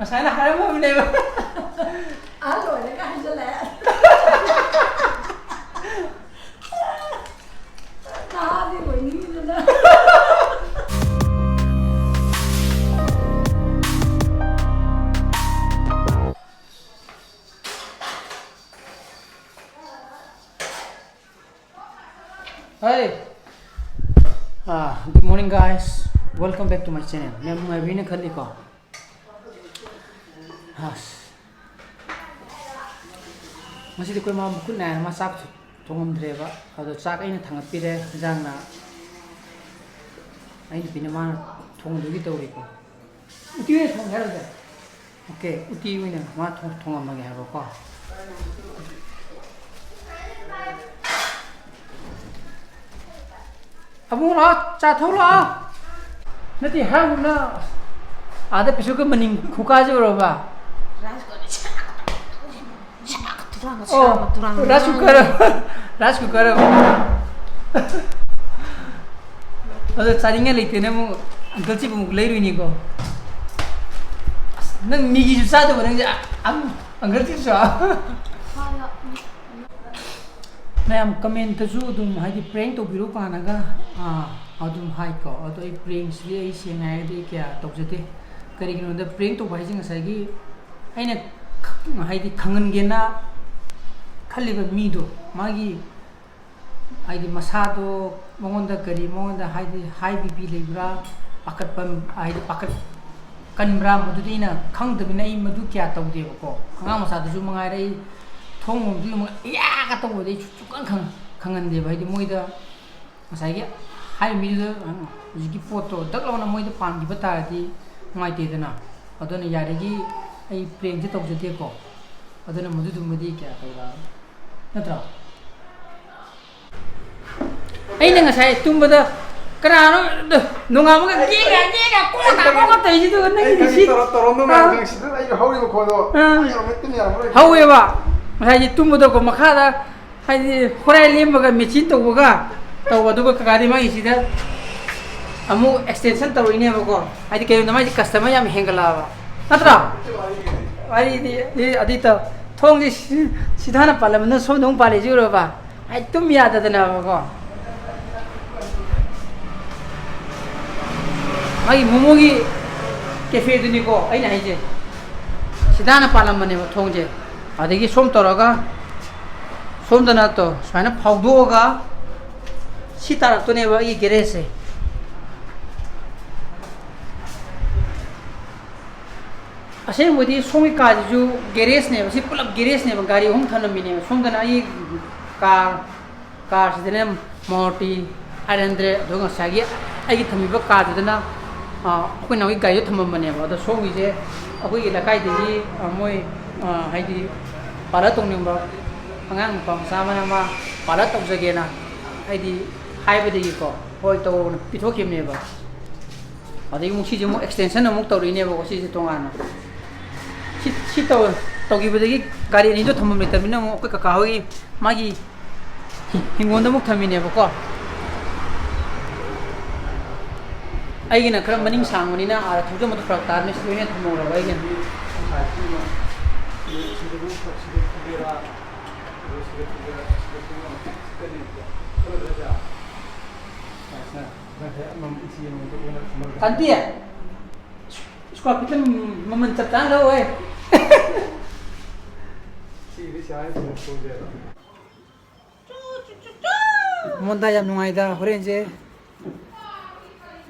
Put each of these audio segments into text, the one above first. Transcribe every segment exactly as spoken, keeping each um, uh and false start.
ꯉꯁꯥꯏꯅ ꯍꯥꯏꯔꯝꯃꯕꯅꯦꯕ꯫ ꯑꯍꯜ ꯑꯣꯏꯔꯒ ꯍꯥꯏꯖꯜꯂꯛꯑꯦ꯫ ꯅꯍꯥꯗꯤ ꯑꯣꯏꯅꯤꯡꯉꯤꯗꯅ꯫ Hey! Ah, good morning, guys. Welcome back to my channel. ꯃꯌꯥꯝ ꯅꯨꯡꯉꯥꯏꯕꯤꯅ ꯈꯜꯂꯤꯀꯣ꯫ ꯑꯁ꯫ ꯉꯁꯤꯗꯤ ꯑꯩꯈꯣꯏ ꯃꯥ ꯃꯈꯨꯠ ꯅꯥꯏꯅ ꯃꯥ ꯆꯥꯛ ꯊꯣꯡꯉꯝꯗ꯭ꯔꯦꯕ꯫ ꯑꯗꯣ ꯆꯥꯛ ꯑꯩꯅ ꯊꯥꯡꯒꯠꯄꯤꯔꯦ꯫ ꯏꯟꯖꯥꯡꯅ ꯑꯩ ꯅꯨꯄꯤꯅ ꯃꯥꯅ ꯊꯣꯡꯗꯣꯏꯒꯤ ꯇꯧꯔꯤꯀꯣ꯫ ꯎꯇꯤ ꯑꯣꯏꯅ ꯊꯣꯡꯒꯦ ꯍꯥꯏꯔꯣ ꯁꯦ? Okay, ꯎꯇꯤ ꯑꯣꯏꯅ ꯃꯥ ꯊꯣꯡ-, ꯊꯣꯡꯉꯝꯃꯒꯦ ꯍꯥꯏꯕꯀꯣ꯫ ꯑꯕꯨꯡ ꯂꯥꯛꯑꯣ, ꯆꯥ ꯊꯛꯎ ꯂꯥꯛꯑꯣ꯫ ꯅꯠꯇꯦ, ꯍꯥꯏꯔꯨꯅ꯫ ꯑꯥꯗ ꯄꯤꯁꯨꯝꯒ ꯃꯅꯤꯡ ꯈꯨꯀꯥꯁꯦ ꯎꯔꯕ? ꯔꯥꯏꯁ ꯀꯨꯀꯔ, ꯁꯥꯛ ꯇꯧꯔꯒ, ꯁꯥꯛ ꯇꯧꯔꯒ, ꯑꯣ, ꯁꯥꯛ ꯇꯧꯔꯒ ꯔꯥꯏꯁ ꯀꯨꯀꯔ, ꯔꯥꯏꯁ ꯀꯨꯀꯔ꯫ ꯑꯗꯣ ꯆꯥꯅꯤꯡꯉꯥꯏ ꯂꯩꯇꯦꯅ ꯑꯃꯨꯛ ꯑꯪꯀꯜ ꯆꯤꯞ ꯑꯃꯨꯛ ꯂꯩꯔꯨꯏꯅꯤꯀꯣ꯫ ꯑꯁ, ꯅꯪ ꯃꯤꯒꯤꯁꯨ ꯆꯥꯗꯕ ꯅꯪꯁꯦ, ꯑ-, ꯑꯪ-, ꯑꯪꯀꯜ ꯆꯤꯞꯁꯨ? ꯃꯌꯥꯝ ꯀꯃꯦꯟꯇꯁꯨ ꯑꯗꯨꯝ ꯍꯥꯏꯗꯤ ꯄ꯭ꯔꯦꯡ ꯇꯧꯕꯤꯔꯣ ꯀꯥꯏꯅꯒ, ꯑꯥ, ꯑꯗꯨꯝ ꯍꯥꯏꯀꯣ꯫ ꯑꯗꯣ ꯑꯩ ꯄ꯭ꯔꯦꯡꯁꯤꯗꯤ ꯑꯩ ꯁꯦꯡꯅ ꯍꯥꯏꯔꯗꯤ ꯀꯌꯥ ꯇꯧꯖꯗꯦ꯫ ꯀꯔꯤꯒꯤꯅꯣꯗ ꯄ꯭ꯔꯦꯡ ꯇꯧꯕ ꯍꯥꯏꯁꯦ ꯉꯁꯥꯏꯒꯤ ꯑꯩꯅ ꯈ-, ꯍꯥꯏꯗꯤ ꯈꯪꯍꯟꯒꯦꯅ ꯈꯜꯂꯤꯕ ꯃꯤꯗꯣ, ꯃꯥꯒꯤ ꯍꯥꯏꯗꯤ ꯃꯁꯥꯗꯣ ꯃꯉꯣꯟꯗ ꯀꯔꯤ, ꯃꯉꯣꯟꯗ ꯍꯥꯏꯗꯤ ꯍꯥꯏ ꯕꯤ ꯄꯤ ꯂꯩꯕ꯭ꯔꯥ, ꯄꯥꯈꯠꯄ, ꯍꯥꯏꯗꯤ ꯄꯥꯈꯠ ꯀꯟꯕ꯭ꯔꯥ, ꯃꯗꯨꯗꯤ ꯑꯩꯅ ꯈꯪꯗꯕꯅꯤꯅ ꯑꯩ ꯃꯗꯨ ꯀꯌꯥ ꯇꯧꯗꯦꯕꯀꯣ꯫ ꯑꯉꯥꯡ ꯃꯆꯥꯗꯁꯨ ꯃꯉꯥꯏꯔꯦ, ꯑꯩ ꯊꯣꯡ ꯂꯣꯟꯕꯗꯨ ꯂꯣꯟꯕꯒ ꯏꯌꯥꯒ ꯇꯧꯕꯗꯤ ꯑꯩ ꯁꯨꯡꯈꯪ ꯈꯪ-, ꯈꯪꯍꯟꯗꯦꯕ꯫ ꯍꯥꯏꯗꯤ ꯃꯣꯏꯗ ꯉꯁꯥꯏꯒꯤ ꯍꯥꯏꯔꯤꯕ ꯃꯤꯗꯨꯗ ꯍꯧꯖꯤꯛꯀꯤ ꯄꯣꯠꯇꯣ ꯗꯛ ꯂꯥꯎꯅ ꯃꯣꯏꯗ ꯄꯥꯟꯈꯤꯕ ꯇꯥꯔꯗꯤ ꯅꯨꯡꯉꯥꯏꯇꯦꯗꯅ꯫ ꯑꯗꯨꯅ ꯌꯥꯔꯤꯈꯩ ꯑꯩ ꯄ꯭ꯔꯦꯡꯁꯦ ꯇꯧꯖꯗꯦꯀꯣ꯫ ꯑꯗꯨꯅ ꯃꯗꯨꯗꯨꯃꯗꯤ ꯀꯌꯥ ꯇꯧꯔꯛꯑꯔꯣꯏ꯫ ꯅꯠꯇ꯭ꯔꯣ? ꯑꯩꯅ ꯉꯁꯥꯏ ꯇꯨꯝꯕꯗ ꯀꯅꯥꯅꯣ ꯅꯣꯡꯉꯥꯟꯕꯒ ꯒꯦꯒ ꯒꯦꯒ ꯀꯣꯛꯀ ꯀꯣꯛꯀ ꯇꯧꯔꯤꯁꯤꯗꯨꯒ ꯑꯩ ꯅꯪꯒꯤꯗꯤ ꯈꯪꯉꯤ, ꯁꯤ ꯇꯧꯔ-, ꯇꯧꯔꯝꯗꯧ ꯑꯥ꯫ ꯃꯌꯥꯝꯗꯣ ꯁꯤꯗ ꯑꯩ ꯍꯧꯔꯤꯕ ꯈꯣꯟꯗꯣ ꯑꯥ꯫ ꯑꯩ ꯌꯥꯝ ꯍꯦꯛꯇ ꯌꯥꯔꯝꯃꯔꯣꯏ꯫ ꯍꯧꯋꯦꯕ꯫ ꯉꯁꯥꯏꯁꯦ ꯇꯨꯝꯕꯗꯀꯣ ꯃꯈꯥꯗ ꯍꯥꯏꯗꯤ ꯍꯣꯔꯥꯏ ꯂꯦꯝꯕꯒ ꯃꯦꯆꯤꯟ ꯇꯧꯕꯒ ꯇꯧꯕ, ꯑꯗꯨꯒ ꯀꯀꯥꯗꯤ ꯃꯥꯒꯤꯁꯤꯗ ꯑꯃꯨꯛ ꯑꯦꯛꯁꯇꯦꯟꯁꯟ ꯇꯧꯔꯛꯏꯅꯦꯕꯀꯣ꯫ ꯍꯥꯏꯗꯤ ꯀꯩꯅꯣꯗ ꯃꯥꯏꯁꯦ ꯀꯁꯇꯃꯔ ꯌꯥꯝ ꯍꯦꯟꯒꯠꯂꯛꯑꯕ꯫ ꯅꯠꯇ꯭ꯔꯣ? ꯋꯥꯔꯤꯗꯤ, ꯑꯗꯨ, ꯑꯗꯨꯏ ꯇꯧ꯫ ꯊꯣꯡꯁꯦ ꯁꯤ-, ꯁꯤꯗ ꯍꯥꯟꯅ ꯄꯥꯜꯂꯝꯕꯅ ꯁꯣꯝꯗ ꯑꯃꯨꯛ ꯄꯥꯜꯂꯤꯁꯤ ꯎꯔꯕ? ꯑꯩ ꯇꯨꯝ ꯌꯥꯗꯗꯅꯕꯀꯣ꯫ ꯃꯥꯒꯤ ꯃꯣꯃꯣꯒꯤ ꯀꯦꯐꯦꯗꯨꯅꯤꯀꯣ ꯑꯩꯅ ꯍꯥꯏꯁꯦ꯫ ꯁꯤꯗ ꯍꯥꯟꯅ ꯄꯥꯜꯂꯝꯕꯅꯦꯕ ꯊꯣꯡꯁꯦ꯫ ꯑꯗꯒꯤ ꯁꯣꯝ ꯇꯧꯔꯒ, ꯁꯣꯝꯗꯅ ꯇꯣ, ꯁꯨꯃꯥꯏꯅ ꯐꯥꯎꯗꯣꯛꯑꯒ ꯁꯤ ꯇꯥꯔꯛꯇꯣꯏꯅꯦꯕ ꯑꯩꯒꯤ ꯒꯦꯔꯦꯖꯁꯦ꯫ ꯑꯁꯦꯡꯕꯗꯤ ꯁꯣꯝꯒꯤ ꯀꯥꯁꯤꯁꯨ ꯒꯦꯔꯦꯖꯅꯦꯕ, ꯁꯤ ꯄꯨꯂꯞ ꯒꯦꯔꯦꯖꯅꯦꯕ, ꯒꯥꯔꯤ ꯑꯍꯨꯝ ꯊꯝꯂꯝꯃꯤꯅꯦꯕ꯫ ꯁꯣꯝꯗꯅ ꯑꯩ ꯀꯥꯔ, ꯀꯥꯔꯁꯤꯗꯅ ꯃꯥꯔꯨꯇꯤ ꯑꯩꯠ ꯍꯟꯗ꯭ꯔꯦꯠ, ꯑꯗꯨꯒ ꯉꯁꯥꯏꯒꯤ ꯑꯩꯒꯤ ꯊꯝꯃꯤꯕ ꯀꯥꯗꯨꯗꯅ, ꯑ, ꯑꯩꯈꯣꯏ ꯅꯥꯎꯒꯤ ꯒꯥꯔꯤꯗꯣ ꯊꯝꯃꯝꯕꯅꯦꯕ꯫ ꯑꯗꯣ ꯁꯣꯝꯒꯤꯁꯦ ꯑꯩꯈꯣꯏꯒꯤ ꯂꯩꯀꯥꯏꯗꯒꯤ, ꯑ, ꯃꯣꯏ, ꯑ, ꯍꯥꯏꯗꯤ ꯄꯥꯔꯂꯔ ꯇꯧꯅꯤꯡꯕ ꯑꯉꯥꯡ ꯅꯨꯄꯥ ꯃꯆꯥ ꯑꯃꯅ ꯃꯥ ꯄꯥꯔꯂꯔ ꯇꯧꯖꯒꯦꯅ ꯍꯥꯏꯗꯤ ꯍꯥꯏꯕꯗꯒꯤꯀꯣ, ꯍꯣꯏ ꯇꯧꯔꯣꯅ ꯄꯤꯊꯣꯛꯈꯤꯕꯅꯦꯕ꯫ ꯑꯗꯒꯤ ꯑꯃꯨꯛ ꯁꯤꯁꯦ ꯑꯃꯨꯛ ꯑꯦꯛꯁꯇꯦꯟꯁꯟ ꯑꯃꯨꯛ ꯇꯧꯔꯛꯏꯅꯦꯕꯀꯣ, ꯁꯤꯁꯦ ꯇꯣꯉꯥꯟꯅ꯫ ꯁꯤ, ꯁꯤ ꯇꯧ-, ꯇꯧꯈꯤꯕꯗꯒꯤ ꯒꯥꯔꯤ ꯑꯅꯤꯗꯣ ꯊꯝꯐꯝ ꯂꯩꯇꯕꯅꯤꯅ ꯑꯃꯨꯛ ꯑꯩꯈꯣꯏ ꯀꯀꯥ ꯍꯣꯏꯒꯤ ꯃꯥꯒꯤ ꯍꯤꯡꯒꯣꯜꯗ ꯑꯃꯨꯛ ꯊꯝꯃꯤꯅꯦꯕꯀꯣ꯫ ꯑꯩꯒꯤꯅ ꯈꯔ ꯃꯅꯤꯡ ꯁꯥꯡꯕꯅꯤꯅ ꯑꯥꯗ ꯊꯧꯖꯟꯕꯗꯣ ꯐꯔꯛ ꯇꯥꯔꯅꯤ, ꯁꯤꯗ ꯑꯣꯏꯅ ꯊꯝꯍꯧꯔꯕ ꯑꯩꯒꯤꯅ꯫ ꯀꯥꯟꯇꯤ, ꯁ꯭ꯀ꯭ꯋꯥꯔ ꯐꯤꯠꯇ ꯃꯃꯜ ꯆꯞ ꯆꯥꯅ ꯂꯧꯋꯦ꯫ ꯃꯣꯟꯗꯥ ꯌꯥꯝ ꯅꯨꯡꯉꯥꯏꯗ ꯍꯣꯔꯦꯟꯁꯦ꯫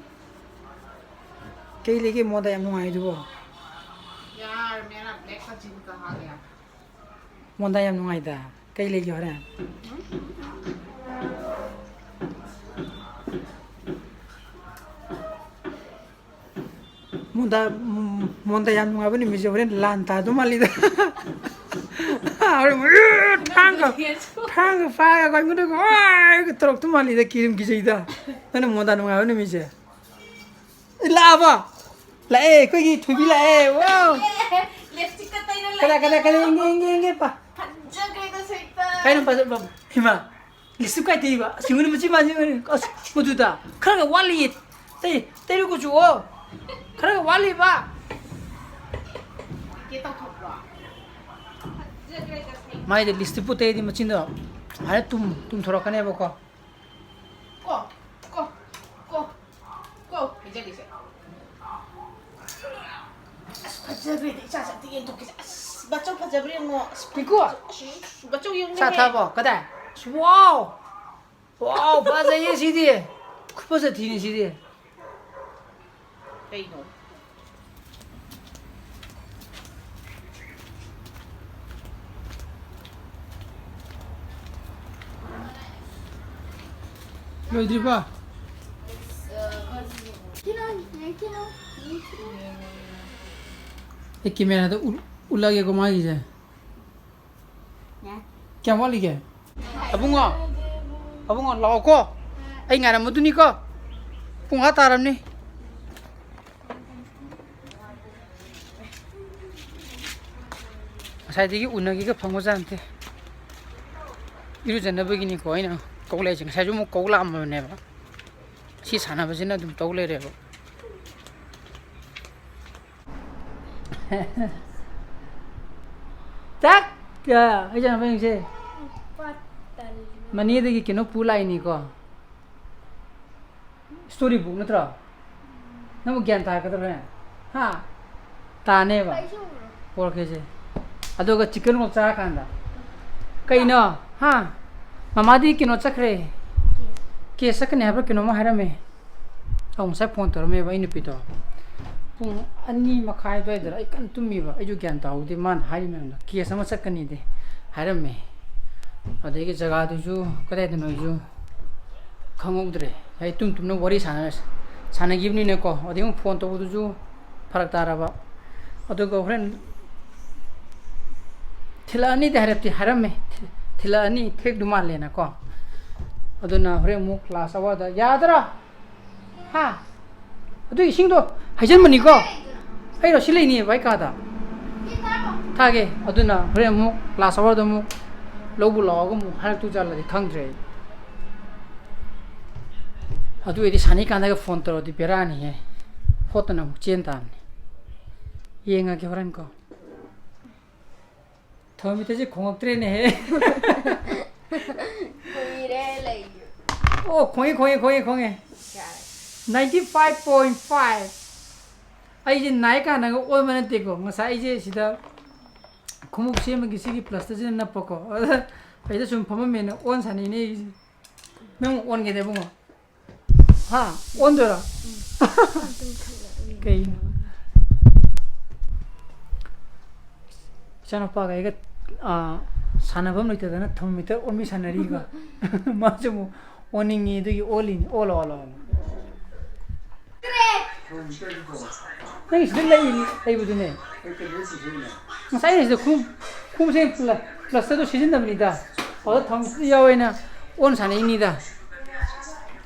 ꯀꯩ ꯂꯩꯒꯦ ꯃꯣꯟꯗꯥ ꯌꯥꯝ ꯅꯨꯡꯉꯥꯏꯗꯨꯕꯣ? यार, मेरा ब्लैक का जिम कहाँ गया? ꯃꯣꯟꯗꯥ ꯌꯥꯝ ꯅꯨꯡꯉꯥꯏꯗ꯫ ꯀꯩ ꯂꯩꯒꯦ ꯍꯣꯔꯦꯟ? ꯃꯣꯟꯗꯥ, ꯎꯝ, ꯃꯣꯟꯗꯥ ꯌꯥꯝ ꯅꯨꯡꯉꯥꯏꯕ ꯅꯨꯃꯤꯠꯁꯦ ꯍꯣꯔꯦꯟ ꯂꯥꯟ ꯇꯥꯗꯧ ꯃꯥꯜꯂꯤꯗ꯫ ꯍꯣꯔꯦꯟ ꯊꯥꯡꯒ, ꯊꯥꯡꯒ ꯄꯥꯏꯔꯒ ꯑꯩꯉꯣꯟꯗ ꯋꯥꯏꯒ ꯇꯧꯔꯛꯇꯧ ꯃꯥꯜꯂꯤꯗ, ꯀꯤꯔꯝ ꯀꯤꯖꯩꯗ꯫ ꯅꯪꯅ ꯃꯣꯟꯗꯥ ꯅꯨꯡꯉꯥꯏꯕ ꯅꯨꯃꯤꯠꯁꯦ꯫ ꯑꯦ, ꯂꯥꯛꯑꯕꯣ? ꯂꯥꯛꯑꯦ, ꯑꯩꯈꯣꯏꯒꯤ ꯊꯣꯏꯕꯤ ꯂꯥꯛꯑꯦ꯫ ꯋꯥꯎ! ꯂꯤꯞꯁꯇꯤꯛꯀ ꯇꯩꯔ ꯀꯅꯥ, ꯀꯅꯥ, ꯀꯅꯥ? ꯂꯩꯔꯦ꯫ ꯌꯦꯡꯒꯦ, ꯌꯦꯡꯒꯦ, ꯌꯦꯡꯒꯦ, ꯄꯥ꯫ ꯐꯖꯈ꯭ꯔꯦꯗ ꯁꯩꯇ꯫ ꯀꯥꯏꯅ ꯐꯖꯕ? ꯏꯃꯥ, ꯂꯤꯞꯁꯇꯤꯛ ꯀꯥꯏ ꯇꯩꯕ? ꯑꯁꯤꯡꯕꯅ ꯃꯆꯤꯟ ꯕꯥꯟꯁꯤꯟꯕꯅꯤ꯫ ꯑꯁ, ꯃꯗꯨꯗ ꯈꯔꯒ ꯋꯥꯠꯂꯤꯌꯦ꯫ ꯇꯩ-, ꯇꯩꯔꯨ ꯀꯨꯆꯨꯑꯣ꯫ ꯈꯔꯒ ꯋꯥꯠꯂꯤꯕ꯫ ꯀꯦ ꯇꯧꯊꯣꯛꯄ꯭ꯔꯣ? ꯐꯖꯈ꯭ꯔꯦꯗ ꯁꯩ꯫ ꯃꯥꯏꯗ ꯂꯤꯁꯇꯤꯛ ꯄꯨꯠꯇꯩꯗꯤ ꯃꯆꯤꯟꯗꯣ ꯍꯥꯏꯅ ꯇꯨꯝ ꯇꯨꯝꯊꯣꯔꯛꯀꯅꯦꯕꯀꯣ꯫ ꯀꯣ ꯀꯣ ꯀꯣ ꯀꯣ ꯍꯩꯖꯜꯂꯤꯁꯦ꯫ ꯑꯁ ꯐꯖꯈ꯭ꯔꯦꯗ ꯏꯆꯥꯁꯦ ꯑꯝꯇ ꯌꯦꯡꯊꯣꯛꯀꯦꯁꯦ꯫ ꯑꯁ ꯕꯥꯆꯧ ꯐꯖꯕ꯭ꯔꯥ ꯌꯦꯡꯉꯣ꯫ ꯑꯁ ꯄꯤꯡꯀꯨ! ꯑꯁ ꯕꯥꯆꯧ ꯌꯦꯡꯉꯨꯅꯦꯍꯦ꯫ ꯆꯥ ꯊꯛꯑꯕꯣ? ꯀꯗꯥꯏ? ꯑꯁ ꯋꯥꯎ! ꯋꯥꯎ ꯐꯖꯩꯌꯦ ꯁꯤꯗꯤ꯫ ꯈꯨꯐꯖ ꯊꯤꯅꯤ ꯁꯤꯗꯤ꯫ ꯀꯩꯅꯣ? ꯂꯣꯏꯗ꯭ꯔꯤꯕꯣ? ꯑꯩ ꯀꯦꯃꯦꯔꯥꯗ ꯎꯠ- ꯎꯠꯂꯒꯦꯀꯣ ꯃꯥꯒꯤꯁꯦ꯫ ꯀꯌꯥꯝ ꯋꯥꯠꯂꯤꯒꯦ? ꯑꯕꯨꯡꯉꯣ, ꯑꯕꯨꯡꯉꯣ ꯂꯥꯛꯑꯣꯀꯣ꯫ ꯑꯩ ꯉꯥꯏꯔꯝꯃꯗꯨꯅꯤꯀꯣ꯫ ꯄꯨꯡ ꯑꯥ ꯇꯥꯔꯝꯅꯤ꯫ ꯉꯁꯥꯏꯗꯒꯤ ꯎꯅꯒꯦꯒ ꯐꯪꯕꯖꯥꯠ ꯅꯠꯇꯦ꯫ ꯏꯔꯨꯖꯅꯕꯒꯤꯅꯤꯀꯣ ꯑꯩꯅ ꯀꯧ ꯂꯩꯔꯤꯁꯦ꯫ ꯉꯁꯥꯏꯁꯨ ꯑꯃꯨꯛ ꯀꯧ ꯂꯥꯛꯑꯝꯕꯅꯦꯕ꯫ ꯁꯤ ꯁꯥꯟꯅꯕꯁꯤꯅ ꯑꯗꯨꯝ ꯇꯧ ꯂꯩꯔꯦꯕ꯫ ꯆꯥꯛ! ꯑꯩ ꯆꯪꯉꯛꯄ ꯌꯦꯡꯁꯦ꯫ ꯃꯅꯤꯗꯒꯤ ꯀꯩꯅꯣ ꯄꯨ ꯂꯥꯛꯏꯅꯤꯀꯣ꯫ ꯁ꯭ꯇꯣꯔꯤ ꯕꯨꯛ ꯅꯠꯇ꯭ꯔꯣ? ꯅꯪꯕꯨ ꯒ꯭ꯌꯥꯟ ꯇꯥꯔꯛꯀꯗ꯭ꯔꯣ ꯍꯣꯔꯦꯟ? ꯍꯥ? ꯇꯥꯅꯦꯕ꯫ ꯄꯣꯔꯛꯀꯦꯁꯦ꯫ ꯑꯗꯨꯒ ꯆꯤꯛꯀꯟ ꯔꯣꯜ ꯆꯥꯔꯀꯥꯟꯗ꯫ ꯀꯩꯅꯣ? ꯍꯥ? ꯃꯃꯥꯗꯤ ꯀꯩꯅꯣ ꯆꯠꯈ꯭ꯔꯦ꯫ ꯀꯦꯁ ꯆꯠꯀꯅꯤ ꯍꯥꯏꯕ꯭ꯔꯥ ꯀꯩꯅꯣꯝꯃ ꯍꯥꯏꯔꯝꯃꯦ꯫ ꯑꯧ, ꯉꯁꯥꯏ ꯐꯣꯟ ꯇꯧꯔꯝꯃꯦꯕ ꯑꯩ ꯅꯨꯄꯤꯗꯣ꯫ ꯄꯨꯡ ꯑꯅꯤ ꯃꯈꯥꯏ ꯑꯗꯨꯋꯥꯏꯗꯔ ꯑꯩ ꯀꯟꯅ ꯇꯨꯝꯃꯤꯕ꯫ ꯑꯩꯁꯨ ꯒ꯭ꯌꯥꯟ ꯇꯥꯍꯧꯗꯦ ꯃꯥꯅ ꯍꯥꯏꯔꯤ ꯃꯌꯥꯝꯗꯣ꯫ ꯀꯦꯁ ꯑꯃ ꯆꯠꯀꯅꯤꯗꯤ ꯍꯥꯏꯔꯝꯃꯦ꯫ ꯑꯗꯒꯤ ꯖꯒꯥꯗꯨꯁꯨ ꯀꯗꯥꯏꯗꯅꯣ ꯑꯩꯁꯨ ꯈꯪꯍꯧꯗ꯭ꯔꯦ꯫ ꯑꯩ ꯇꯨꯝ ꯇꯨꯝꯅ ꯋꯥꯔꯤ ꯁꯥꯟꯅ-, ꯁꯥꯟꯅꯈꯤꯕꯅꯤꯅꯀꯣ꯫ ꯑꯗꯩ ꯑꯃꯨꯛ ꯐꯣꯟ ꯇꯧꯕꯗꯨꯁꯨ ꯐꯔꯛ ꯇꯥꯔꯕ꯫ ꯑꯗꯨꯒ ꯍꯣꯔꯦꯟ ꯊꯤꯜꯂꯛꯑꯅꯤꯗꯤ ꯍꯥꯏꯔꯞꯇꯤ ꯍꯥꯏꯔꯝꯃꯦ꯫ ꯊꯤ-, ꯊꯤꯜꯂꯛꯑꯅꯤ, ꯊꯦꯛꯇꯨ ꯃꯥꯜꯂꯦꯅꯀꯣ꯫ ꯑꯗꯨꯅ ꯍꯣꯔꯦꯟ ꯑꯃꯨꯛ ꯂꯥꯁ ꯑꯋꯥꯔꯗ ꯌꯥꯗ꯭ꯔꯥ? ꯍꯥ? ꯑꯗꯨ ꯏꯁꯤꯡꯗꯣ ꯍꯩꯖꯤꯟꯕꯅꯤꯀꯣ꯫ ꯑꯩꯔꯣ ꯁꯤ ꯂꯩꯅꯤꯌꯦ ꯚꯥꯏ ꯀꯥꯗ꯫ ꯊꯥꯒꯦ꯫ ꯑꯗꯨꯅ ꯍꯣꯔꯦꯟ ꯑꯃꯨꯛ ꯂꯥꯁ ꯑꯋꯥꯔꯗ ꯑꯃꯨꯛ ꯂꯧꯕ ꯂꯥꯛꯑꯣꯒ ꯑꯃꯨꯛ ꯍꯥꯏꯔꯛꯇꯣꯏ ꯖꯥꯠꯂꯗꯤ ꯈꯪꯗ꯭ꯔꯦ ꯑꯩ꯫ ꯑꯗꯨ ꯑꯣꯏꯔꯗꯤ ꯁꯥꯅꯤꯀꯥꯟꯗꯒ ꯐꯣꯟ ꯇꯧꯔꯗꯤ ꯕꯦꯔꯥꯅꯤꯍꯦ꯫ ꯍꯣꯠꯇꯅ ꯑꯃꯨꯛ ꯆꯦꯟ ꯇꯥꯕꯅꯤ꯫ ꯌꯦꯡꯉꯒꯦ ꯍꯣꯔꯦꯟ ꯀꯣ꯫ ꯊꯔꯃꯣꯃꯤꯇꯔꯁꯦ ꯈꯣꯡꯉꯛꯇ꯭ꯔꯦꯅꯦꯍꯦ꯫ ꯀꯨꯏꯔꯦ ꯂꯩ꯫ ꯑꯣ, ꯈꯣꯡꯉꯦ, ꯈꯣꯡꯉꯦ, ꯈꯣꯡꯉꯦ, ꯈꯣꯡꯉꯦ꯫ ꯌꯥꯔꯦ꯫ Ninety five point five꯫ ꯑꯩꯁꯦ ꯅꯥꯏ ꯀꯥꯟꯅꯒ ꯑꯣꯟꯕ ꯅꯠꯇꯦꯀꯣ꯫ ꯉꯁꯥꯏ ꯑꯩꯁꯦ ꯁꯤꯗ ꯈꯣꯡꯎꯞ ꯁꯦꯝꯕꯒꯤ ꯁꯤꯒꯤ ꯄ꯭ꯂꯁꯇꯔꯁꯤꯅ ꯅꯞꯄꯀꯣ꯫ ꯑꯗ ꯑꯩꯗ ꯁꯨꯝ ꯐꯝꯃꯝꯃꯦꯅ ꯑꯣꯟ ꯁꯥꯟꯅꯩꯅꯦ ꯑꯩꯁꯦ꯫ ꯅꯪ ꯑꯣꯟꯒꯦꯗ ꯏꯕꯨꯡꯉꯣ? ꯍꯥ? ꯑꯣꯟꯗꯣꯏꯔꯣ? ꯀꯩꯅꯣ? ꯏꯆꯥꯅꯨꯄꯥꯒ ꯑꯩꯒ, ꯑꯥ, ꯁꯥꯟꯅꯐꯝ ꯂꯩꯇꯗꯅ ꯊꯔꯃꯣꯃꯤꯇꯔ ꯑꯣꯟꯕꯤ ꯁꯥꯟꯅꯔꯤꯕ꯫ ꯃꯥꯁꯨ ꯑꯃꯨꯛ ꯑꯣꯟꯅꯤꯡꯉꯤ, ꯑꯗꯨꯒꯤ ꯑꯣꯜꯂꯤꯅꯤ꯫ ꯑꯣꯜꯂꯣ, ꯑꯣꯜꯂꯣ, ꯑꯣꯜꯂꯣ꯫ ꯅꯪ ꯁꯤꯗ ꯂꯩ-, ꯂꯩꯕꯗꯨꯅꯦ꯫ ꯉꯁꯥꯏ ꯁꯤꯗ ꯈꯣꯡ-, ꯈꯣꯡꯎꯞꯁꯦ ꯄ꯭ꯂ-, ꯄ꯭ꯂꯁꯇꯔꯗꯣ ꯁꯤꯖꯤꯟꯅꯕꯅꯤꯗ꯫ ꯑꯗꯨꯗ ꯊꯝꯕꯗꯤ ꯌꯥꯎꯋꯦꯅ ꯑꯣꯟ ꯁꯥꯟꯅꯩꯅꯤꯗ꯫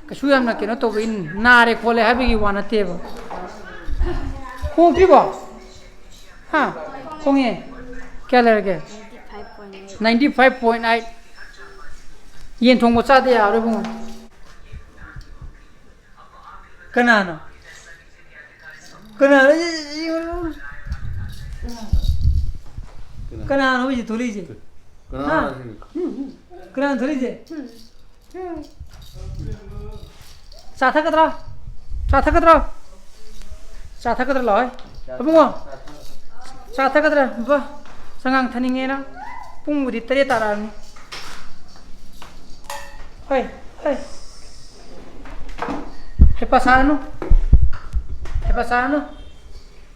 ꯀꯩꯁꯨ ꯌꯥꯝꯅ ꯀꯩꯅꯣ ꯇꯧꯕꯒꯤ, ꯅꯥꯔꯦ ꯈꯣꯠꯂꯦ ꯍꯥꯏꯕꯒꯤ ꯋꯥ ꯅꯠꯇꯦꯕ꯫ ꯈꯣꯡꯉꯛꯇ꯭ꯔꯤꯕꯣ? ꯍꯥ? ꯈꯣꯡꯉꯦ꯫ ꯀꯌꯥ ꯂꯩꯔꯒꯦ? Ninety five point eight꯫ Yens ꯊꯣꯡꯕ ꯆꯥꯗ ꯌꯥꯔꯣꯏ ꯏꯕꯨꯡꯉꯣ꯫ ꯀꯅꯥꯅꯣ? ꯀꯅꯥꯅꯣ? ꯀꯅꯥꯅꯣ ꯍꯧꯖꯤꯛ ꯊꯣꯛꯂꯛꯏꯁꯦ? ꯀꯅꯥ ꯍꯥ? ꯍꯥꯏꯁꯤꯅꯣ? ꯀꯅꯥꯅꯣ ꯊꯣꯛꯂꯛꯏꯁꯦ? ꯆꯥ ꯊꯛꯀꯗ꯭ꯔꯣ? ꯆꯥ ꯊꯛꯀꯗ꯭ꯔꯣ? ꯆꯥ ꯊꯛꯀꯗ꯭ꯔꯣ? ꯂꯥꯛꯑꯣ꯫ ꯏꯕꯨꯡꯉꯣ, ꯆꯥ ꯊꯛꯀꯗ꯭ꯔꯥ? ꯕꯥ, ꯆꯉꯥꯡ ꯊꯛꯅꯤꯡꯉꯦꯅ꯫ ꯄꯨꯡꯕꯨꯗꯤ ꯇꯔꯦꯠ ꯇꯥꯔꯛꯑꯕꯅꯤ꯫ ꯍꯣꯏ, ꯍꯣꯏ꯫ ꯍꯩꯄꯥ ꯁꯥꯔꯅꯨ꯫ ꯍꯩꯄꯥ ꯁꯥꯔꯅꯨ꯫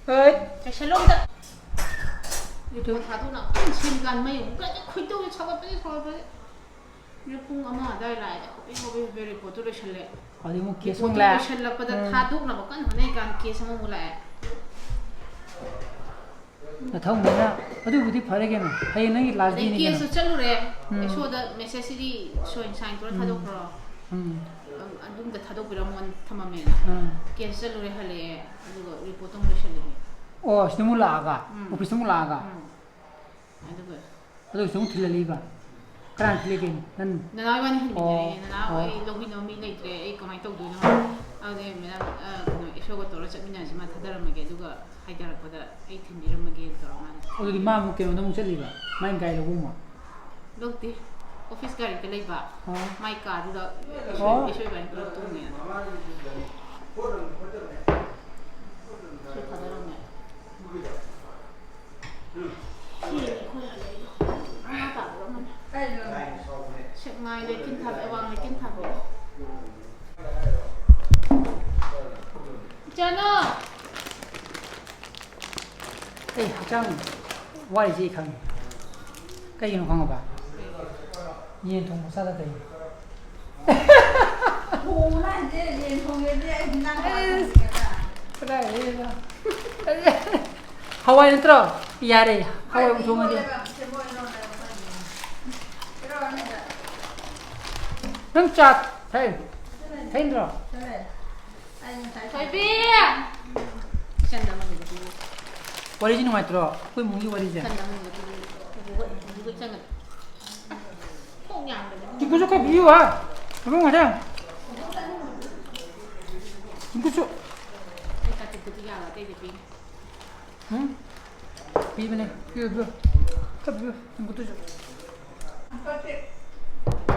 ꯍꯣꯏ꯫ ꯆꯥꯏꯁꯜꯂꯣ ꯑꯝꯇ꯫ ꯏꯇꯨ꯫ ꯊꯥꯗꯣꯛꯅ ꯑꯃꯨꯛ ꯁꯦꯝ ꯀꯥꯟ ꯃꯩ ꯑꯃꯨꯛ ꯀꯟꯅ ꯈꯣꯏꯗꯧꯁꯦ ꯁꯥꯎꯒꯠꯄꯁꯦ, ꯁꯥꯎꯒꯠꯄꯁꯦ꯫ ꯄꯨꯡ ꯑꯃ ꯑꯗꯥꯏ ꯂꯥꯛꯑꯦ꯫ ꯍꯣꯕꯦ ꯍꯣꯕꯦ ꯍꯣꯕꯦ ꯔꯤꯄꯣꯔꯠꯇꯨ ꯂꯣꯏꯁꯜꯂꯦ꯫ ꯑꯗꯨ ꯑꯃꯨꯛ ꯀꯦꯁ ꯑꯃꯨꯛ ꯔꯤꯄꯣꯔꯠꯇꯨ ꯂꯥꯛꯑꯦ꯫ ꯂꯣꯏꯁꯜꯂꯛꯄꯗ ꯎꯝ꯫ ꯊꯥꯗꯣꯛꯅꯕ ꯀꯟꯅ ꯍꯣꯠꯅꯩ ꯀꯥꯟ ꯀꯦꯁ ꯑꯃꯃꯨꯛ ꯂꯥꯛꯑꯦ꯫ ꯅꯊꯧꯅꯤꯅ ꯑꯗꯨꯕꯨꯗꯤ ꯐꯔꯦ ꯀꯩꯅꯣ꯫ ꯍꯌꯦꯡ ꯅꯪꯒꯤ ꯂꯥꯁ ꯑꯗꯩ ꯗꯦꯅꯤ ꯀꯩꯅꯣ꯫ ꯀꯦꯁꯇꯨ ꯆꯠꯂꯨꯔꯦ꯫ ꯎꯝ꯫ ꯑꯦꯁꯣꯗ ꯃꯦꯁꯦꯖꯁꯤꯗꯤ ꯁꯣꯏꯅ ꯁꯥꯏꯟ ꯇꯧꯔ ꯎꯝ꯫ ꯊꯥꯗꯣꯛꯈ꯭ꯔꯣ꯫ ꯎꯝ꯫ ꯑꯝ-, ꯑꯗꯨꯝꯗ ꯊꯥꯗꯣꯛꯄꯤꯔꯝꯃꯣꯅ ꯊꯝꯃꯝꯃꯦꯅ꯫ ꯎꯝ꯫ ꯀꯦꯁ ꯆꯠꯂꯨꯔꯦ, ꯍꯜꯂꯛꯑꯦ꯫ ꯑꯗꯨꯒ ꯔꯤꯄꯣꯔꯠꯇꯣ ꯑꯃꯨꯛ ꯂꯣꯏꯁꯜꯂꯛꯑꯦ꯫ ꯑꯣ, ꯁꯤꯗ ꯑꯃꯨꯛ ꯂꯥꯛꯑꯒ? ꯎꯝ꯫ ꯑꯣꯐꯤꯁꯇ ꯑꯃꯨꯛ ꯂꯥꯛꯑꯒ? ꯎꯝ꯫ ꯑꯗꯨꯒ ꯑꯗꯨꯒ ꯁꯨꯝ ꯊꯤꯜꯍꯜꯂꯤꯕ? ꯀꯅꯥꯅ ꯊꯤꯜꯂꯛꯀꯦ? ꯅꯪ? ꯅꯅꯥꯎ ꯏꯕꯥꯅꯤ ꯍꯟꯃꯤꯟꯅꯔꯦ꯫ ꯑꯣ, ꯅꯅꯥꯎ ꯑꯣ꯫ ꯑꯩ ꯂꯧꯕꯤꯅꯕ ꯃꯤ ꯂꯩꯇ꯭ꯔꯦ, ꯑꯩ ꯀꯃꯥꯏꯅ ꯇꯧꯗꯣꯏꯅꯣ? ꯑꯗꯨꯗꯤ ꯃꯦꯗꯥꯝ, ꯑ, ꯀꯩꯅꯣ, ꯑꯦꯁꯣꯒ ꯇꯧꯔ ꯆꯠꯃꯤꯟꯅꯔꯁꯤ, ꯃꯥ ꯊꯥꯗꯔꯝꯃꯒꯦ, ꯑꯗꯨꯒ ꯍꯥꯏꯊꯔꯛꯄꯗ ꯑꯩ ꯊꯤꯟꯕꯤꯔꯝꯃꯒꯦꯅ ꯇꯧꯔ ꯃꯥꯅ꯫ ꯑꯗꯨꯗꯤ ꯃꯥ ꯑꯃꯨꯛ ꯀꯩꯅꯣꯗ ꯑꯃꯨꯛ ꯆꯠꯂꯤꯕ? ꯃꯥꯏ ꯒꯥꯔꯤ ꯂꯧꯕ ꯑꯃ? ꯂꯧꯗꯦ꯫ ꯑꯣꯐꯤꯁ ꯒꯥꯔꯤꯗ ꯂꯩꯕ꯫ ꯑꯣ꯫ ꯃꯥꯏ ꯀꯥꯗꯨꯗ ꯑꯣ꯫ ꯏꯁꯣꯏ ꯏꯕꯥꯅꯤ ꯄꯨꯂꯞ ꯇꯣꯡꯉꯦ꯫ ꯁꯤ ꯊꯥꯗꯔꯝꯃꯦ꯫ ꯁꯤꯅꯤ ꯑꯩꯈꯣꯏ ꯍꯜꯂꯛꯏꯗꯣ꯫ ꯃꯉꯥ ꯇꯥꯗꯣꯔꯝꯃꯅꯤ꯫ ꯁꯦꯛꯃꯥꯏ ꯂꯩꯀꯤꯟ ꯊꯥꯕ, ꯑꯋꯥꯡ ꯂꯩꯀꯤꯟ ꯊꯥꯕ꯫ ꯏꯆꯥꯅꯣ! ꯑꯩ ꯍꯛꯆꯥꯡ ꯋꯥꯔꯤꯁꯦ ꯑꯩ ꯈꯪꯉꯤ꯫ ꯀꯩꯒꯤꯅꯣ ꯈꯪꯉꯕ? ꯌꯦꯟ ꯊꯣꯡꯕ ꯆꯥꯗ ꯇꯧꯔꯤꯅꯤ꯫ ꯊꯣꯡꯉꯨꯅ ꯍꯥꯏꯁꯦ, ꯌꯦꯟ ꯊꯣꯡꯉꯦꯗꯤ ꯑꯩ ꯍꯤꯟꯖꯥꯡ ꯍꯋꯥꯏ ꯊꯣꯡꯉꯦꯗ꯫ ꯀꯗꯥꯏꯗꯩꯅꯣ? ꯍꯋꯥꯏ ꯅꯠꯇ꯭ꯔꯣ? ꯌꯥꯔꯦ, ꯍꯋꯥꯏ ꯑꯃꯨꯛ ꯊꯣꯡꯉꯗꯤ꯫ ꯏꯔꯣꯜꯂꯦꯕ, ꯁꯦꯕꯣꯠ ꯏꯔꯣꯜꯂꯦꯕ ꯑꯩꯈꯣꯏꯗꯤ꯫ ꯏꯔꯣꯜꯂꯅꯤꯗ꯫ ꯅꯪ ꯆꯥ ꯊꯛꯏ-, ꯊꯛꯏ ꯅꯠꯇ꯭ꯔꯣ? ꯊꯣꯏꯕꯤ! ꯋꯥꯔꯤꯁꯤ ꯅꯨꯡꯉꯥꯏꯇ꯭ꯔꯣ? ꯑꯩꯈꯣꯏ ꯏꯃꯨꯡꯒꯤ ꯋꯥꯔꯤꯁꯦ꯫ ꯆꯤꯡꯀꯨꯁꯨ ꯈꯔ ꯄꯤꯌꯨ ꯍꯥ? ꯏꯕꯨꯡ ꯉꯥꯛꯇ꯫ ꯆꯤꯡꯀꯨꯁꯨ꯫ ꯎꯝ? ꯄꯤꯕꯅꯦ꯫ ꯄꯤꯌꯨ, ꯄꯤꯌꯨ꯫ ꯈꯔ ꯄꯤꯌꯨ꯫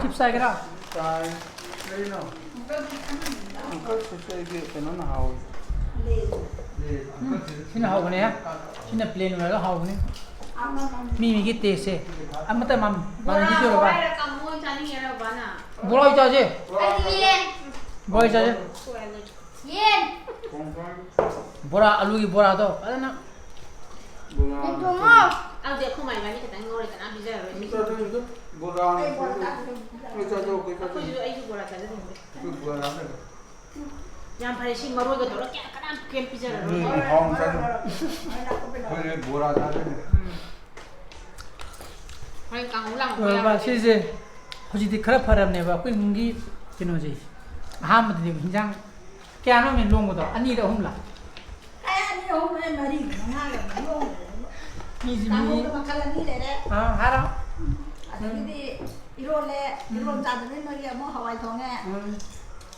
ꯆꯤꯞꯁ ꯆꯥꯒꯦꯔꯥ? ꯆꯥꯏ꯫ ꯀꯩꯅꯣ? ꯑꯪꯀꯜ ꯁꯤꯁꯦ ꯑꯩꯒꯤ ꯀꯩꯅꯣꯅ ꯍꯥꯎꯋꯤ꯫ ꯎꯝ, ꯁꯤꯅ ꯍꯥꯎꯕꯅꯦ꯫ ꯁꯤꯅ ꯄ꯭ꯂꯦꯟ ꯑꯣꯏꯔꯒ ꯍꯥꯎꯕꯅꯤ꯫ ꯃꯤ ꯃꯤꯒꯤ ꯇꯦꯁꯁꯦ ꯑꯃꯠꯇ ꯃꯥꯟ-, ꯃꯥꯟꯅꯗꯦ ꯇꯧꯔꯒ꯫ ꯕꯣꯔꯥ ꯑꯣꯏ ꯆꯥꯁꯦ꯫ ꯕꯣꯔꯥ ꯑꯣꯏ ꯆꯥꯁꯦ꯫ ꯌꯦꯟ꯫ ꯕꯣꯔꯥ, ꯑꯂꯨꯒꯤ ꯕꯣꯔꯥꯗꯣ ꯐꯖꯅ꯫ ꯕꯣꯔꯥ꯫ ꯌꯦꯟ ꯊꯣꯡꯉꯣ꯫ ꯑꯗꯨꯗꯤ ꯑꯩꯈꯣꯏ ꯃꯥ ꯏꯕꯥꯅꯤ ꯈꯛꯇꯪ ꯉꯧꯔꯦꯗꯅ ꯄꯤꯖꯔꯔꯣꯏ꯫ ꯕꯣꯔꯥ꯫ ꯑꯩ ꯕꯣꯔꯥ ꯆꯥꯗꯣꯏ꯫ ꯑꯩꯈꯣꯏꯁꯨ, ꯑꯩꯁꯨ ꯕꯣꯔꯥ ꯆꯥꯖꯅꯤꯡꯗꯦ꯫ ꯑꯩꯈꯣꯏ ꯕꯣꯔꯥ ꯆꯥꯗꯣꯏ꯫ ꯌꯥꯝ ꯐꯔꯦ, ꯁꯤ ꯃꯔꯣꯏꯒ ꯇꯧꯔꯒ ꯀꯌꯥ ꯀꯅꯥꯝ ꯀꯩꯝ ꯄꯤꯖꯔꯔꯣꯏ꯫ ꯎꯝ, ꯍꯥꯎꯅ ꯆꯥꯖꯧ꯫ ꯑꯩꯈꯣꯏꯗꯤ ꯕꯣꯔꯥ ꯆꯥꯗꯣꯏꯅꯦ꯫ ꯎꯝ꯫ ꯍꯣꯔꯦꯟ ꯀꯥꯡꯍꯧ ꯂꯥꯡꯍꯧꯕ ꯍꯣꯏ, ꯕꯕꯥ, ꯌꯥꯔꯣꯏ꯫ ꯁꯤꯁꯦ ꯍꯧꯖꯤꯛꯇꯤ ꯈꯔ ꯐꯔꯕꯅꯦꯕ ꯑꯩꯈꯣꯏ ꯏꯃꯨꯡꯒꯤ ꯀꯩꯅꯣꯁꯦ꯫ ꯑꯍꯥꯟꯕꯗꯗꯤ ꯍꯤꯟꯖꯥꯡ ꯀꯌꯥꯅꯣ ꯃꯤ ꯂꯣꯡꯕꯗꯣ? ꯑꯅꯤꯔ ꯑꯍꯨꯝꯂ? ꯑꯩ ꯑꯅꯤ, ꯑꯍꯨꯝ, ꯑꯩ ꯃꯔꯤ, ꯃꯉꯥꯒ ꯑꯗꯨꯝ ꯂꯣꯡꯉꯦ꯫ ꯃꯤꯁꯤ ꯃꯤ ꯀꯥꯡꯍꯧꯗ ꯃꯈꯜ ꯑꯅꯤ ꯂꯩꯔꯦ꯫ ꯑꯥ, ꯍꯥꯏꯔꯣ꯫ ꯑꯗꯒꯤꯗꯤ ꯏꯔꯣꯜꯂꯦ, ꯎꯝ꯫ ꯏꯔꯣꯜ ꯆꯥꯗꯕꯅꯤꯅ ꯅꯣꯏꯒꯤ ꯑꯃꯨꯛ ꯍꯋꯥꯏ ꯊꯣꯡꯉꯦ꯫ ꯎꯝ꯫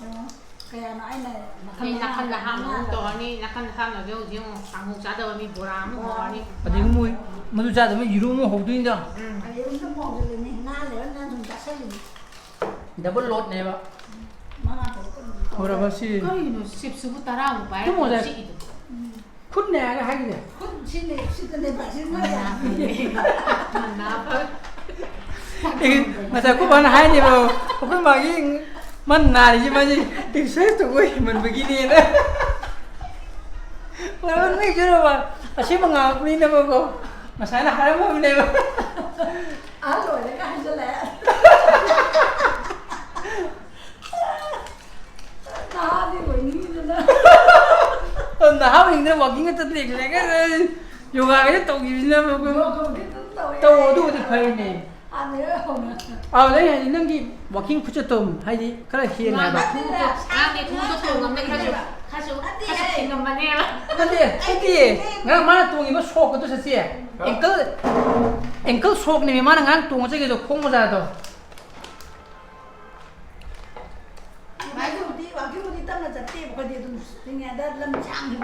ꯌꯦꯡꯉꯣ꯫ ꯀꯌꯥꯅꯣ ꯑꯩꯅ ꯃꯈꯜ ꯑꯩ ꯃꯉꯥ ꯅꯥꯀꯟꯗ ꯍꯥꯞꯅ ꯑꯃꯨꯛ ꯇꯧꯔꯅꯤ, ꯅꯥꯀꯟꯗ ꯍꯥꯞꯅꯕꯗꯤ ꯍꯧꯖꯤꯛ ꯑꯃꯨꯛ ꯀꯥꯡꯍꯧ ꯆꯥꯗꯕ ꯃꯤ ꯕꯣꯔꯥ ꯑꯃꯨꯛ ꯍꯧꯔꯅꯤ꯫ ꯑꯗꯒꯤ ꯃꯣꯏ ꯃꯗꯨ ꯆꯥꯗꯕ ꯌꯦꯔꯨꯝ ꯑꯃ ꯍꯧꯗꯣꯏꯅꯤꯗꯣ꯫ ꯎꯝ꯫ ꯑꯗꯩ ꯌꯦꯔꯨꯝꯁꯨ ꯑꯃꯨꯛ ꯍꯧꯖꯤꯜꯂꯤꯅꯤ, ꯉꯥ ꯂꯩꯔ ꯉꯥ ꯁꯨꯝ ꯆꯥꯁꯤꯜꯂꯤꯅꯤ꯫ Double loadꯅꯦꯕ꯫ ꯃꯉꯥ ꯇꯔꯨꯛ ꯑꯗꯨꯝ ꯇꯧꯔꯦ꯫ ꯎꯔꯕ ꯁꯤ? ꯀꯔꯤꯅꯣ ꯆꯤꯞꯁꯤꯕꯨ ꯇꯔꯥꯃꯨꯛ ꯄꯥꯏꯔꯒ ꯇꯨꯝꯃꯣ, ꯆꯤꯛꯏꯗꯨꯕꯨ? ꯎꯝ꯫ ꯈꯨꯠꯅꯦ ꯍꯥꯏꯅ ꯍꯥꯏꯈꯤꯗꯦ꯫ ꯈꯨꯠ ꯁꯤꯅꯦ, ꯁꯤꯗꯅꯦ ꯕꯥꯖꯤꯟ ꯃꯌꯥꯝ꯫ ꯃꯅꯥ ꯐ-, ꯑꯦ, ꯉꯁꯥꯏ ꯑꯩꯈꯣꯏ ꯕꯥꯅ ꯍꯥꯏꯅꯦꯕ, ꯑꯩꯈꯣꯏ ꯃꯥꯒꯤ ꯃꯥ ꯅꯥꯔꯤꯁꯦ ꯃꯥꯁꯦ exercise ꯇꯧꯕ ꯍꯦꯟꯃꯟꯕꯒꯤꯅꯦꯅ꯫ ꯃꯔꯝ ꯂꯩꯖꯔꯕ, ꯑꯁꯦꯡꯕ ꯉꯥꯡꯉꯛꯄꯅꯤꯅꯕꯀꯣ, ꯉꯁꯥꯏꯅ ꯍꯥꯏꯔꯝꯃꯕꯅꯦꯕ꯫ ꯑꯍꯜ ꯑꯣꯏꯔꯒ ꯍꯥꯏꯖꯜꯂꯛꯑꯦ꯫ ꯅꯍꯥꯗꯤ ꯑꯣꯏꯅꯤꯡꯉꯤꯗꯅ꯫ ꯑꯣ, ꯅꯍꯥ ꯑꯣꯏꯅꯤꯡꯗꯅ walking ꯆꯠꯇ꯭ꯔꯦ, ꯌꯣꯒꯥꯒ ꯇꯧꯈꯤꯕꯁꯤꯅ ꯑꯃꯨꯛ ꯌꯣꯒꯕꯨꯗꯤ ꯑꯗꯨꯝ ꯇꯧꯋꯦ꯫ ꯇꯧ, ꯑꯗꯨꯕꯨꯗꯤ ꯐꯩꯅꯦ꯫ ꯍꯥꯟꯅꯒ ꯍꯧꯅ꯫ ꯑꯗꯨꯗ ꯑꯩ ꯍꯥꯏꯗꯤ ꯅꯪꯒꯤ walking ꯈꯨꯆꯠꯇꯣ ꯍꯥꯏꯗꯤ ꯈꯔ ꯍꯦꯜꯂꯦ ꯍꯥꯏꯕ꯫ ꯉꯥꯡꯒꯤ ꯈꯣꯡꯎꯞꯇꯣ, ꯉꯥꯡꯒꯤ ꯈꯣꯡꯎꯞꯇꯣ ꯇꯣꯡꯉꯝꯅꯦ ꯈꯔꯁꯨ, ꯈꯔꯁꯨ, ꯅꯠꯇꯦ, ꯈꯔꯁꯨ ꯑꯩ ꯐꯤꯡꯉꯝꯃꯅꯦꯕ꯫ ꯅꯠꯇꯦ, ꯅꯠꯇꯦ꯫ ꯉꯔꯥꯡ ꯃꯥꯅ ꯇꯣꯡꯉꯤꯕ sockꯇꯣ ꯆꯠꯁꯦ꯫ Ankle, ankle sockꯅꯦꯃꯤ ꯃꯥꯅ ꯉꯔꯥꯡ ꯇꯣꯡꯉ ꯆꯠꯈꯤꯗꯣ ꯈꯣꯡ ꯃꯣꯖꯥꯗꯣ꯫ ꯋꯥꯀꯤꯡꯕꯨꯗꯤ, ꯋꯥꯀꯤꯡꯕꯨꯗꯤ ꯇꯞꯅ ꯆꯠꯇꯦꯕ, ꯑꯩꯈꯣꯏꯗꯤ ꯑꯗꯨꯝ ꯆꯤꯡꯌꯥꯗ ꯂꯝ ꯁꯥꯡꯅ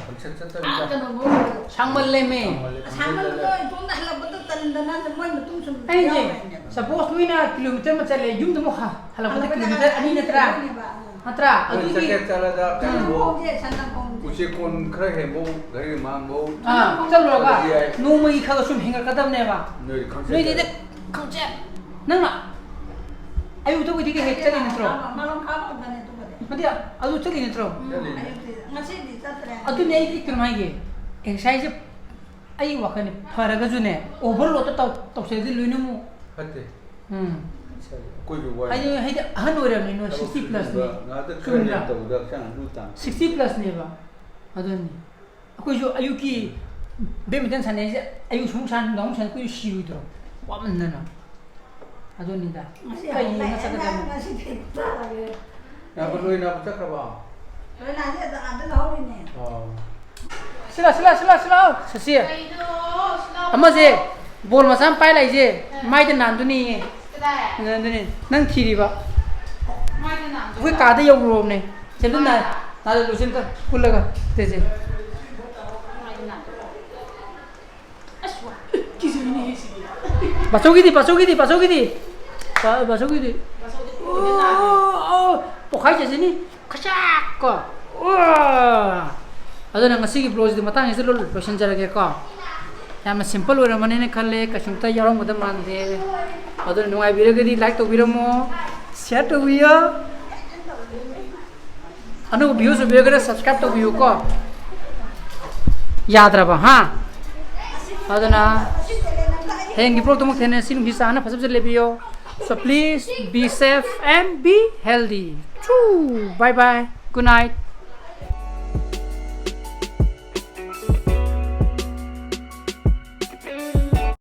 ꯄꯪꯆꯠ ꯆꯠꯇꯕꯤꯗ꯫ ꯑꯥ, ꯀꯩꯅꯣ ꯃꯣꯏ ꯁꯥꯡꯃꯜꯂꯦꯃꯦ꯫ ꯁꯥꯡꯃꯜꯂꯦ꯫ ꯁꯥꯡꯃꯜꯂꯦ, ꯏꯇꯣꯝꯇ ꯍꯜꯂꯛꯄꯗ ꯇꯟꯗꯅ ꯃꯣꯏ ꯃꯇꯨꯡ ꯁꯨꯝ ꯑꯩꯁꯦ, ꯌꯥꯎꯔꯦꯅꯦꯕ꯫ Suppose ꯅꯣꯏꯅ kilometre ꯑꯃ ꯆꯠꯂꯦ, ꯌꯨꯝꯗ ꯑꯃꯨꯛ ꯍ-, ꯍꯜꯂꯛꯄꯗ kilometre ꯑꯅꯤ ꯅꯠꯇ꯭ꯔꯥ? ꯍꯜꯂꯛꯄꯗ ꯑꯅꯤ ꯂꯩꯗꯣꯏꯅꯦꯕ꯫ ꯅꯠꯇ꯭ꯔꯥ? ꯍꯣꯏ, ꯑꯗꯨꯒꯤ ꯆꯠꯀꯦ ꯆꯠꯂꯗ ꯎꯝ꯫ ꯀꯩꯅꯣꯐꯧ, ꯁꯟꯅꯐꯧꯁꯦ, ꯁꯟꯅꯐꯧꯁꯦ꯫ ꯎꯆꯦꯛ ꯀꯣꯟ ꯈꯔ ꯍꯦꯟꯕꯧ ꯘꯔꯤ ꯃꯥꯡꯕꯧ꯫ ꯑꯥ, ꯆꯠꯂꯨꯔꯒ ꯑꯗꯨꯗꯤ ꯌꯥꯏ꯫ ꯅꯣꯡꯃꯒꯤ ꯈꯔ ꯈꯔ ꯁꯨꯝ ꯍꯦꯟꯒꯠꯀꯗꯕꯅꯦꯕ꯫ ꯅꯣꯏꯗꯤ ꯈꯪꯆꯠ ꯅꯣꯏꯗꯤ ꯆꯠꯂꯦ꯫ ꯈꯪꯆꯠ꯫ ꯅꯪꯅ ꯑꯌꯨꯛꯇꯕꯨꯗꯤ ꯀꯩ ꯍꯦꯛ ꯆꯠꯂꯤ ꯅꯠꯇ꯭ꯔꯣ? ꯃꯔꯣꯡ ꯈꯥꯕ ꯈꯛꯇꯅꯦ ꯑꯗꯨꯕꯨꯗꯤ꯫ ꯅꯠꯇꯦ, ꯑꯗꯨ ꯆꯠꯂꯤ ꯅꯠꯇ꯭ꯔꯣ? ꯎꯝ, ꯆꯠꯂꯤꯅꯦ꯫ ꯑꯌꯨꯛꯇꯤ, ꯉꯁꯤꯗꯤ ꯆꯠꯇ꯭ꯔꯦ꯫ ꯑꯗꯨꯅꯦ ꯑꯩꯗꯤ ꯀꯩꯅꯣ ꯍꯥꯏꯒꯦ, exerciseꯁꯦ ꯑꯩ ꯋꯥꯈꯜꯅꯤ ꯐꯔꯒꯁꯨꯅꯦ, overloadꯇ ꯇꯧ-, ꯇꯧꯁꯜꯂꯗꯤ ꯂꯣꯏꯅꯃꯛ ꯐꯠꯇꯦ꯫ ꯎꯝ꯫ ꯏꯁꯥꯁꯦ ꯑꯩꯈꯣꯏꯁꯨ ꯋꯥꯏ꯫ ꯍꯥꯏꯗꯤ, ꯍꯥꯏꯗꯤ ꯑꯍꯟ ꯑꯣꯏꯔꯕꯅꯤ ꯅꯣꯏ, ꯊꯕꯛ sixty plusꯅꯤ꯫ ꯁꯨꯕ ꯉꯥꯛꯇ ꯈꯔ ꯆꯨꯝꯗ꯭ꯔꯥ? ꯍꯦꯟꯅ ꯇꯧꯕꯗ ꯍꯛꯆꯥꯡ ꯑꯗꯨ ꯇꯥꯡ꯫ Sixty plusꯅꯦꯕ꯫ ꯑꯗꯨꯅꯤ꯫ ꯑꯩꯈꯣꯏꯁꯨ ꯑꯌꯨꯛꯀꯤ badminton ꯁꯥꯟꯅꯩꯁꯦ, ꯑꯌꯨꯛ ꯁꯨꯝ ꯁꯥꯟꯅ, ꯅꯨꯡꯗꯥꯡ ꯁꯥꯟꯅ, ꯑꯩꯈꯣꯏꯁꯨ ꯁꯤꯔꯣꯏꯗ꯭ꯔꯣ? ꯋꯥꯃꯟꯗꯅ꯫ ꯑꯗꯨꯅꯤꯗ꯫ ꯉꯁꯤ ꯀꯩ ꯍꯧꯅ ꯌꯦꯡꯉ ꯆꯠꯀꯗꯕꯅꯣ? ꯉꯁꯤꯗꯤ ꯆꯥꯔꯒꯦ꯫ ꯉꯥꯏꯈꯣ, ꯂꯣꯏꯅꯕ ꯆꯠꯈ꯭ꯔꯕꯣ? ꯂꯣꯏꯅꯁꯦ ꯑꯗ ꯉꯥꯛꯇ ꯂꯧꯍꯧꯔꯤꯅꯦ꯫ ꯑꯣ꯫ ꯁꯤꯂꯥ, ꯁꯤꯂꯥ, ꯁꯤꯂꯥ, ꯁꯤꯂꯥ, ꯁꯁꯤ꯫ ꯀꯩꯅꯣ, ꯁꯤꯂꯥ꯫ ꯑꯃꯁꯦ ꯕꯣꯜ ꯃꯆꯥ ꯑꯃ ꯄꯥꯏ ꯂꯥꯛꯏꯁꯦ, ꯑ꯫ ꯃꯥꯏꯗ ꯅꯥꯟꯗꯨꯅꯤꯌꯦ꯫ ꯀꯗꯥꯏ? ꯅꯥꯟꯗꯨꯅꯤ꯫ ꯅꯪ ꯊꯤꯔꯤꯕ? ꯃꯥꯏꯗ ꯑꯩꯈꯣꯏ ꯀꯥꯗ ꯌꯧꯔꯨꯔꯕꯅꯦ꯫ ꯁꯦꯝꯗ ꯅꯥꯏ꯫ ꯅꯥꯗ ꯂꯨꯁꯦꯝꯇ ꯄꯨꯜꯂꯒ ꯇꯦꯁꯦ꯫ ꯑꯁ, ꯋꯥ꯫ ꯀꯤꯖꯩꯅꯦꯍꯦ ꯁꯤꯗꯤ꯫ ꯕꯥꯆꯧꯒꯤꯗꯤ, ꯕꯥꯆꯧꯒꯤꯗꯤ, ꯕꯥꯆꯧꯒꯤꯗꯤ꯫ ꯕꯥ-, ꯕꯥꯆꯧꯒꯤꯗꯤ꯫ ꯕꯥꯆꯧꯗꯤ ꯄꯨꯔꯣꯏꯗ ꯅꯥꯗꯦ꯫ ꯑꯣ, ꯑꯣ, ꯄꯣꯛꯈꯥꯏ ꯆꯠꯁꯤꯅꯤ꯫ ꯈꯆꯥꯛ ꯀꯣ꯫ ꯑꯣ꯫ ꯑꯗꯨꯅ ꯉꯁꯤꯒꯤ vlogꯁꯤꯗꯤ ꯃꯇꯥꯡ ꯑꯁꯤꯗ ꯂꯣꯏ-, ꯂꯣꯏꯁꯤꯟꯖꯔꯒꯦꯀꯣ꯫ ꯌꯥꯝꯅ simple ꯑꯣꯏꯔꯝꯃꯅꯤꯅ ꯈꯜꯂꯦ, ꯀꯩꯁꯨꯝꯇ ꯌꯥꯎꯔꯝꯒꯗꯕ ꯃꯥꯟꯗꯦ꯫ ꯑꯗꯨꯅ ꯅꯨꯡꯉꯥꯏꯕꯤꯔꯒꯗꯤ like ꯇꯧꯕꯤꯔꯝꯃꯣ, share ꯇꯧꯕꯤꯌꯣ꯫ ꯑꯅꯧꯕ views ꯑꯣꯏꯕꯤꯔꯒꯅ subscribe ꯇꯧꯕꯤꯌꯨꯀꯣ꯫ ꯌꯥꯗ꯭ꯔꯕ, ꯍꯥ? ꯑꯗꯨꯅ ꯍꯌꯦꯡꯒꯤ vlogꯇ ꯑꯃꯨꯛ ꯊꯦꯡꯅꯁꯤ, ꯅꯨꯡꯁꯤ ꯆꯥꯅ ꯐꯖ ꯐꯖ ꯂꯩꯕꯤꯌꯣ꯫ So please be safe and be healthy. Choo! Bye bye. Good night.